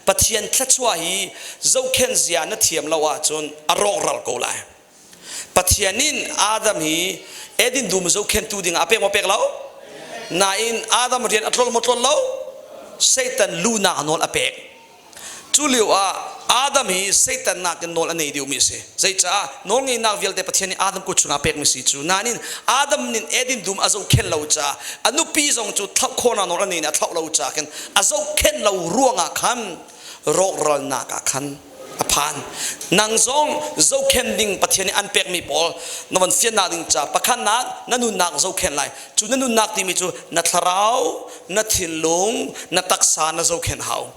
Pathian thluachuah hi zohkhenh zia na thiam lo ahcun a rawkral ko lai. Pathian in Adam hi Eden dum zohkhenhtu ding ah a pek maw pek lo? Nain Adam rian a tlol maw tlol lo? Satan lunak nawl a pek. Cu lio ah Adam hi Satan nakin nawl a nei deuhmi a si. Zeicah nawlngeihnak vialte Pathian nih Adam kut chungah pekmi si cu. Nain Adam nih Eden dum a zohkhenh lo caah a nupi zong cu thlauh khawhnak nawl a nei a thlauh lo caah khan a zohkhenh lo ruangah khan rawkralnak ah khan a phan. Nang zong zohkhenh ding Pathian nih an pekmi pawl na von fiannak ding ca pakhatnak na nunnak zohkhenh lai. Cu na nunnak timi cu na thlarau, na thinlung, na taksa na zohkhenh hau.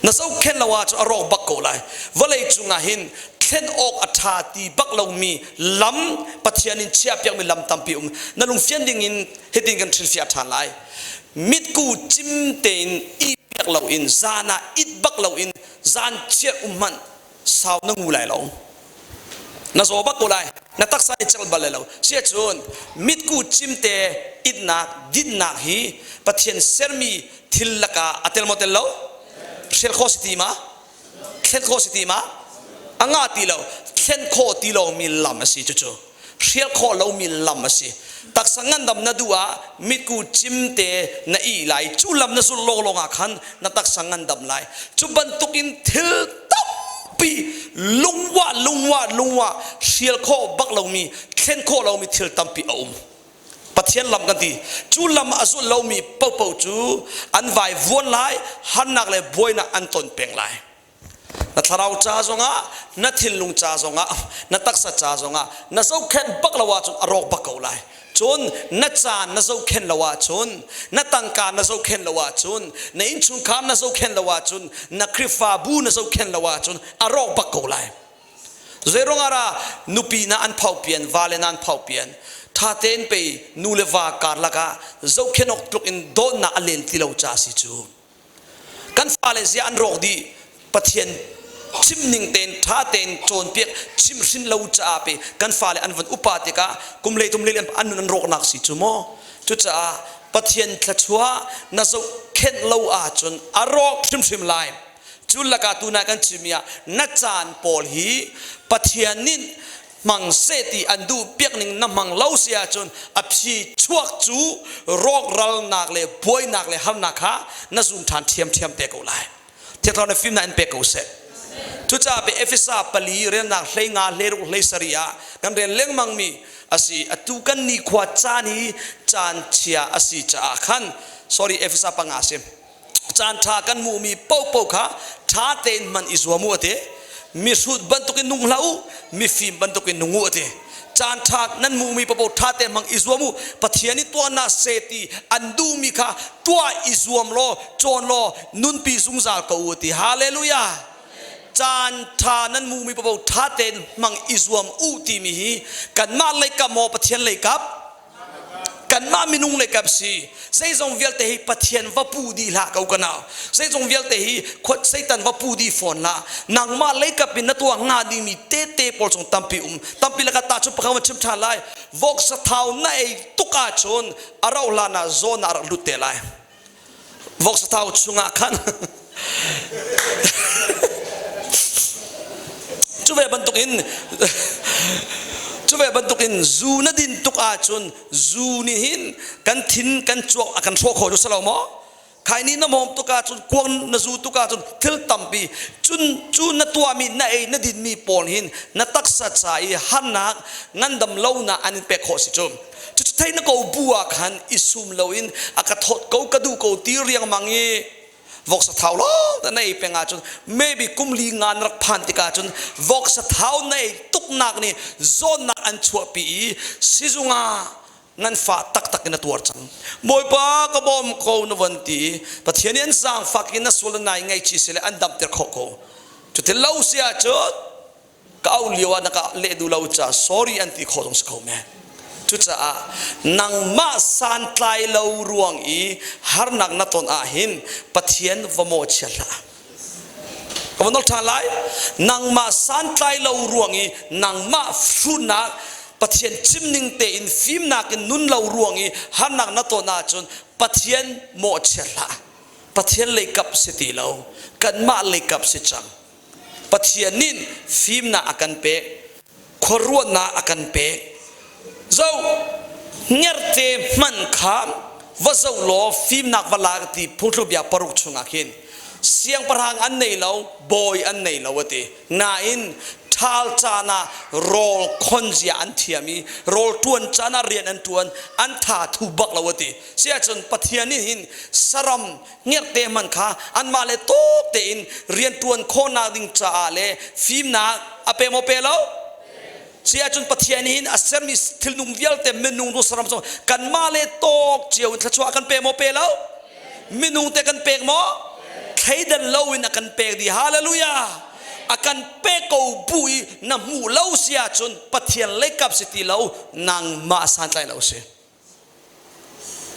Na zohkhenh lo ahcun a rawk bak ko lai. Vawlei cungah hin thlen awk a ṭha ti bak lomi lam Pathian in chiahpiakmi lam tampi um. Na lungfian ding in hitin kan hrilhfiah ṭhan lai. Mitku cim tein ihpiak loin zan ah it bak loin zan chiar um hmanh sau na ngu lai lo. Na zaw bak ko lai. Na taksa i cel bal lai lo. Siacun mitku cimte itnak dinnak hi Pathian sermi thil lakah a tel maw tel lo? Hrel khawh si ti ma? Thlen khawh si ti ma? A ngah ti lo. Thlen khawh ti lomi lam a si cucu. Hrial khawh lomi lam a si. Taksa ngandam na duh ah mitku cimte na ih lai. Cu lam na zulh lawnglawng ah khan na taksa ngandam lai. Cu bantukin thil tampi lungwah lungwah lungwah hrial khawh bak lomi thlen khawh lomi thil tampi a um. Pathian lam kan ti. Cu lam a zulh lomi paohpaoh cu an vai vuan lai, harnak le buainak an ton peng lai. Na thlarau ca zongah, na thinlung ca zongah, na taksa ca zongah na zohkhenh bak lo ahcun a rawk bak ko lai. Cun na caan na zohkhenh lo ahcun, na tangka na zohkhenh lo ahcun, na innchungkhar na zohkhenh lo ahcun, na Khrihfabu na zohkhenh lo ahcun a rawk bak ko lai. Zeiruangah dah nupi na an phaupian, vale na an phaupian, ṭha tein pei nu le va karlak ah zohkhenh awk tluk in dawtnak a len ti lo ca si cu. Kan fale zia an rawk dih. Pathian chimning tein ṭha tein cawnpiak chimhrin lo caah pe kan fale an van upa tikah kum lei tum lei an nun an rawknak si cu maw. Cucaah Pathian thluachuah na zohkhenh lo ahcun a rawk hrimhrim lai. Cu lakah tunah kan chimmi ah na caan pawl hi Pathian nih hmang seh ti an duh piak ning na hmang lo si ahcun a phi chuak cu rawkralnak le buainak le harnak kha na zum ṭhan ṭhiamṭhiam te ko lai. Thiangthlarau na fimnak in pe ko seh. Cucaah pe Efesa pali relnak 15 hleiruk 17 ah kan rel lengmang mi a si. Atu kan nikhua caan hi caan chia a si caah khan sorry Efesa panga a si. Caan ṭha kan hmuhmi paohpaoh kha ṭha tein hman i zuam u a ti. Mihrut bantukin nung hlah u, mifim bantukin nung u a ti. Caan ṭha nan hmuhmi paohpaoh ṭha tein hmang i zuam u. Pathian i tuahnak seh ti an duhmi kha tuah i zuam law, cawn law, nunpi zungzal ko u a ti. Hallelujah! Caan ṭha nan hmuhmi paohpaoh ṭha tein hmang i zuam u timi hi kanmah leikap maw Pathian leikap? Kanmah minung le kan si. Zeizong vialte hi Pathian va pu dih hlah ko ka nau. Zeizong vialte hi Satan va pu dih fawn hlah. Nangmah leikap in na tuah hnga dingmi tete pawl chung tampi um. Tampi laka ta cu pakhat van chim ṭhan lai. Vok sathau na ei tuk ahcun a rauh hlan ah zawn ah rak lut te lai. Vok sathau chungah khan cu ve bantukin cu ve bantukin zu na din tuk ahcun zu nih hin kan thin kan cuak a kan hrawh kho cu si lo maw khaini na mawm tuk ahcun kuang na zu tuk ahcun thil tampi cun cu na tuahmi na ei na dinmi pawl hin na taksa ca i harnak ngandam lonak an in pek khawh si cu. Cucu thei na ko bu ah khan i sum loin a ka thawt ko ka duh ko ti riangmang i voksa thau lawng te na ei peng ahcun maybe kum li nga na rak phan tikah cun voksa thau na ei tuknak nih zawnnak an chuahpi i sizung ah nganfah taktak in a tuar cang. Bawipa ka bawm ko na von ti i Pathian nih an zaangfak in na sual na nai ngaihchih sile an damter khawh ko. Cuti lo si ahcun ka auh lio ah na ka leh duh lo caah sorry an ti khawh zong si kho men. Cucaah nangmah santlai lo ruang i harnak na ton ah hin Pathian va mawhchia hlah. Ka van nol ṭhan lai. Nangmah santlai lo ruang i nangmah hruhnak Pathian chimning tein fimnak in nun lo ruang i harnak na ton ahcun Pathian mawhchia hlah. Pathian leikap si ti lo, kanmah leikap si cang. Pathian nih fimnak a kan pek, khuaruahnak a kan pek. Zo hngerhte hmanh kha va zoh law fimnak va la ti phungthluk bia paruk chungah khin siangpahrang an nei lo, bawi an nei lo a ti. Nain ṭhal caan ah rawl khon zia an thiam i rawl ṭuan caan ah rian an ṭuan, an tha thu bak lo a ti. Siahcun Pathian nih hin saram hngerhte hmanh kha anmah le tawk tein rianṭuan khawhnak ding caah le fimnak a pe maw pe lo? Si ahcun Pathian hin a sermi thilnung vialte minung nu saram zong kanmah le tawk cio in thluachuah kan pe maw pe lo? Minung te kan pek maw? Thleidan lo in a kan pek dih. Hallelujah! A kan pek ko bu i na hmuh lo si ahcun Pathian leikap si ti lo, nangmah santlai lo si.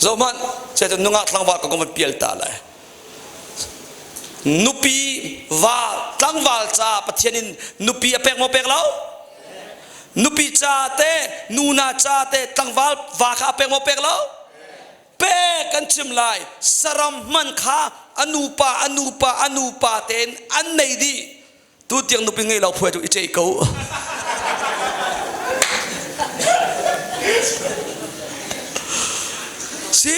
Zohhmanh, cu nungak tlangval ka van pial ta lai. Nupi va tlangval ca Pathian in nupi a pek maw pek lo? Nupi ca te, nuna ca te tlangval va kha a pek maw pek lo? Pek kan chim lai. Saram hman kha a nupa a nupa a nupa tein an nei dih. Tu tiang nupi ngei lo phuai tu i ceih ko. Si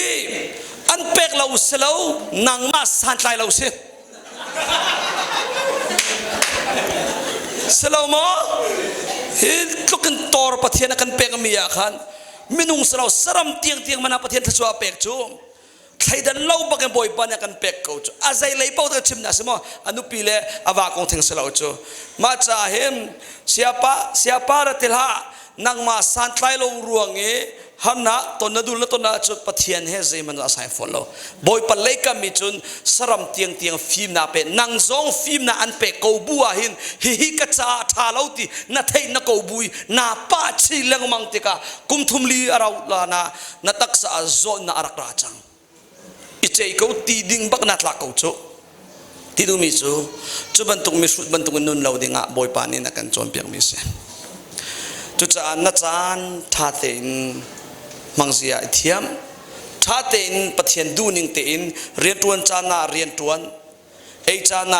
an pek lo si lo nangmah santlai lo si. Si lo maw? Hi tluk in tor Pathian a kan pek mi ah khan minung si lo saram tiang tiang mana Pathian thluachuah pek cu thleidan lo bak in bawipa nih a kan pek ko cu a zei lei paoh chim na si maw a nupi le a va kong thing si lo cu mah caah hin siapa siapa ra til hlah nangmah santlai lo ruang i harnak ton na dul na ton ahcun Pathian he zeihmanh a sai fawn lo bawipa lei kam mi cun saram tiang tiang fimnak pe nang zong fimnak an pek ko bu ah hin hihi ka caah ṭha lo ti na theih na ko bu i na pah chi lengmang tikah kum thum li a rau la na na taksa ah zawtnak a rak ra cang i cei ko ti ding bak na tlak ko cu ti duhmi cu cu bantuk mihrut bantuk in nun lo dingah Bawipa nih na kan cawnpiak mi si cucaah na caan ṭha tein hmang zia i thiam ṭha tein Pathian duhning tein rianṭuan caan ah rianṭuan ei caan ah.